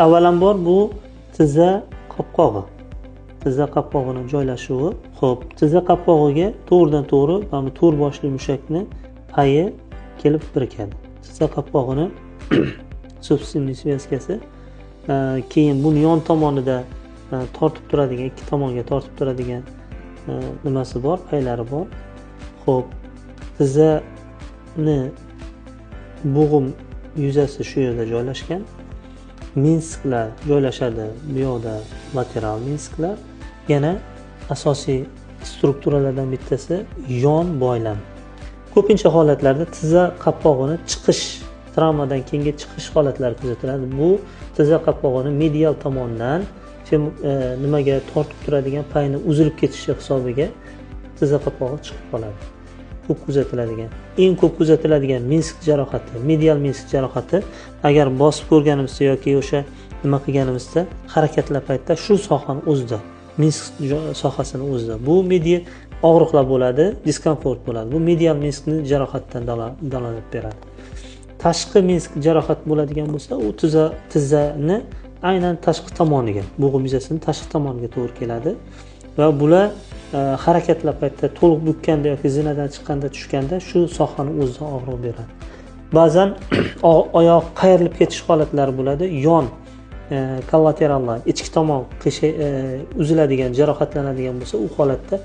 Avvalambor bu tizza qopqog'i. Tizza qopqog'ining joylashuvi. Xo'p, tizza qopqog'iga to'g'ridan to'g'ri mana bu to'rt boshli mushakni payi kelib birikadi. Tizza qopqog'ini substimniy svязкasi, keyin buni yon tomonida tortib turadigan, ikki tomonga tortib turadigan nimasi bor, paylari bor. Xo'p, tizzani bo'g'im yuzasi shu yerda joylashgan. Minsklar joylashadi bu yoqda, lateral minsklar. Yana asosiy strukturalardan bittasi yon boylam. Ko'pincha holatlarda tizza qopqog'ini chiqish, travmadan keyingi chiqish holatlari kuzatiladi. Bu tizza qopqog'ini medial tomondan nimaga tortib turadigan payni uzilib ketishi hisobiga tizza qopqog'i chiqib qoladi. Ko'p kuzatiladigan, eng ko'p kuzatiladigan minsk jarohati, medial minsk jarohati, agar bosib ko'rganimizda yoki o'sha nima qilganimizda harakatlar paytida shu sohani o'zida, minsk sohasini o'zida bu medial og'riqlar bo'ladi, diskomfort bo'ladi. Bu medial minskni jarohatdan dalolat beradi. Tashqi minsk jarohat bo'ladigan bo'lsa, u tizzani aynan tashqi tomoniga, bo'g'im yuzasini tashqi tomoniga to'g'ri keladi va bular harakatlar paytida to'liq bukkanda yoki zinadan chiqqanda tushganda shu sohani o'zida og'riq beradi. Ba'zan oyoq qayrilib ketish holatlari bo'ladi. Yon kollaterallar, ichki tomon uziladigan, jarohatlanadigan bo'lsa, u holatda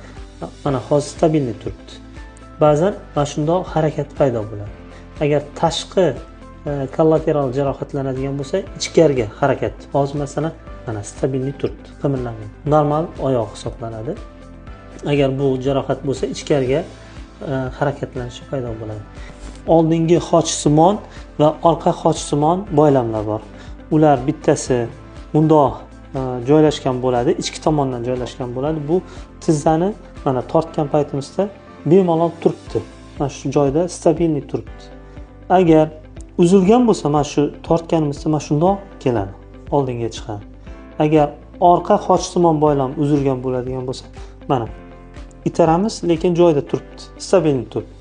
mana hozir stabilniy turibdi. Ba'zan mana shundoq harakat paydo bo'ladi. Agar tashqi kollateral jarohatlanadigan bo'lsa, ichkariga harakat. Hozir masalan mana stabilniy turibdi, qimirlamaydi. Normal oyoq hisoblanadi. Agar bu jarohat bo'lsa, ichkariga harakatlanishi paydo bo'ladi. Oldingi xochsimon va orqa xochsimon boylamlar bor. Ular bittasi bundoq joylashgan bo'ladi, ichki tomondan joylashgan bo'ladi. Bu tizzani mana tortgan paytimizda bemalol turibdi. Mana shu joyda stabilniy turibdi. Agar uzilgan bo'lsa, mana shu tortganimizda mana shundoq keladi, oldinga chiqadi. Agar orqa xochsimon boylam uzilgan bo'ladigan bo'lsa, mana itaramiz, lekin joyida turibdi, stabilniy turibdi.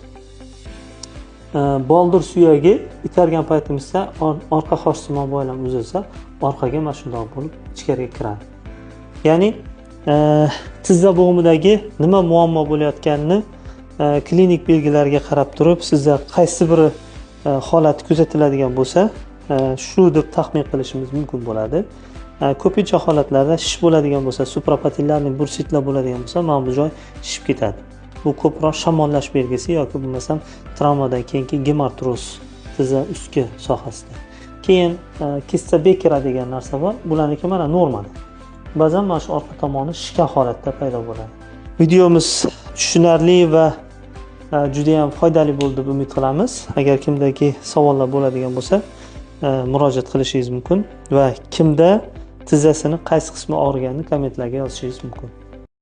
Boldir suyagi itargan paytimizda orqa xochsimon boylam uzilsa, orqaga mana shundoq bo'lib ichkariga kiradi. Ya'ni tizza bo'g'imidagi nima muammo bo'layotganini klinik belgilarga qarab turib, sizda qaysi biri holat kuzatiladigan bo'lsa, shu deb taxmin qilishimiz mumkin bo'ladi. Ko'pincha holatlarda shish bo'ladigan bo'lsa, suprapatellarning bursitlar bo'ladigan bo'lsa, mana bu joy shishib ketadi. Bu ko'proq shamollash belgisi yoki bo'lmasam travmadan keyingi gemartroz tizza ustki sohasida. Keyin kista Bekera degan narsa bor. Bularniki mana normal. Ba'zan mana shu orqa tomoni shishgan holatda paydo bo'ladi. Videomiz tushunarli va juda ham foydali bo'ldi deb umid qilamiz. Agar kimdaki savollar bo'ladigan bo'lsa, murojaat qilishingiz mumkin va kimda tizzasini qaysi qismi og'riganini kommentlarga yozishingiz mumkin.